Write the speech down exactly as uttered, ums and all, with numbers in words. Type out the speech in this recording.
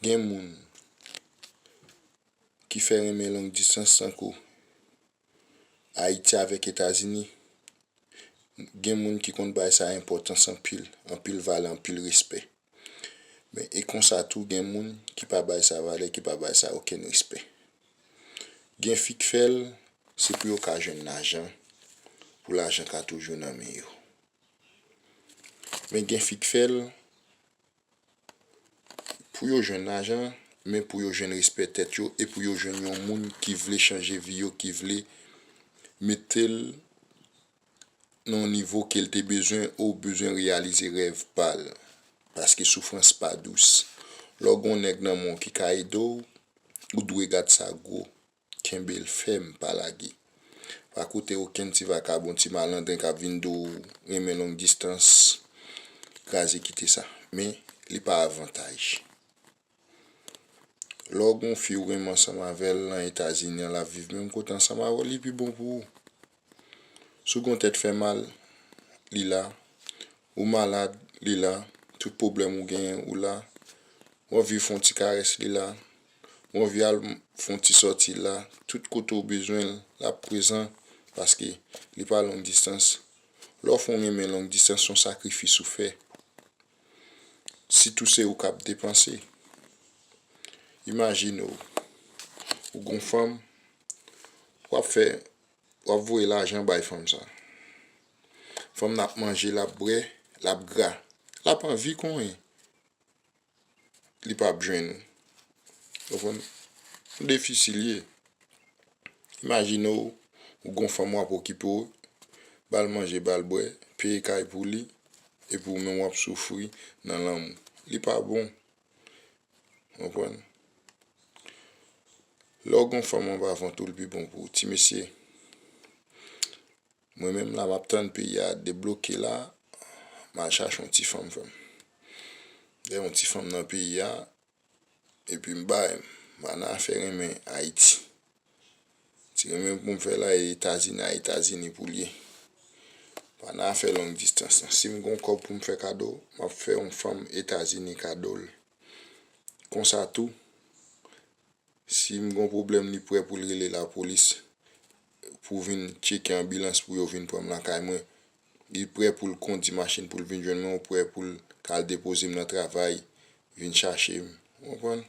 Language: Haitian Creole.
Gen moun ki fè renmen long distance tankou Ayiti avèk Etazini. Gen moun ki konn bay sa enpòtans anpil, anpil valè, anpil respè. Men e konsa tou gen moun ki pa bay sa valè, ki pa bay sa okenn respè. Gen fi k fè l, se pou yo ka jwenn lajan, pou lajan ka toujou nan men yo. Men gen fi k fè l pou yo jwenn lajan, men pou yo jwenn respè tèt yo e pou yo jwenn yon moun ki vle chanje vi yo, ki vle mete l nan yon nivo ke l te bezwen ou bezwen reyalize rèv pa l. Paske soufrans pa dous. Lè w gen yon nèg nan men w ki ka ede w, ou dwe gad sa gwo. Kenbe l fèm, pa lage. Pa koute okenn ti vakabon, ti malandren k ap vin di w renmen long distans, kraze kite sa. Men, li pa avantaj. Lè w gen yon fi w renmen ansanm avè l nan Etazini an, l ap viv menm kote ansanm avè w, li pi bon pou ou. Si w gen yon tèt fè mal, li la. Ou malad, li la. Tout pwoblèm ou genyen, ou la. Ou anvi fè yon ti karès, li la. Ou anvi al fè yon ti sòti, li la. Tout kote w bezwen l, l ap prezan, paske li pa long distans. Lè w fè w renmen long distans, se yon sakrifis ou fè. Sitou se ou k ap depanse. Imajine w, ou gen yon fanm, w ap fè, w ap voye lajan bay fanm sa. Fanm nan ap manje, l ap bwè, l ap gra. L ap anvi konyen. Li p ap jwenn ou. Konprann? Yon defi serye. Imajine w, ou gen yon fanm w ap okipe w, ba l manje, ba l bwè, peye kay pou li, epi ou menm w ap soufri nan lanmou. Li pa bon. Konprann? Lè w gen yon fanm anba vant ou, li pi bon pou ou. Ti mesye, mwen menm la, m ap tann peyi a debloke la, m al chache yon ti fanm, frè m. Lè yon ti fanm nan peyi a, epi m bay, m pa nan afè renmen Ayiti. Ti renmen pou m fè la, e Etazini a Etazini pou l ye. Pa nan afè long distans lan. Si m gen yon kòb pou m fè kado, m ap fè yon fanm Etazini kado l. Konsa tou, si m gen yon pwoblèm, li prè pou l rele lapolis pou vin tcheke anbilans pou yo vin pran m lakay mwen. Li prè pou l kondi machin pou l vin jwenn mwen, ou prè pou l ka al depoze m nan travay, vin chache m. Ou konprann?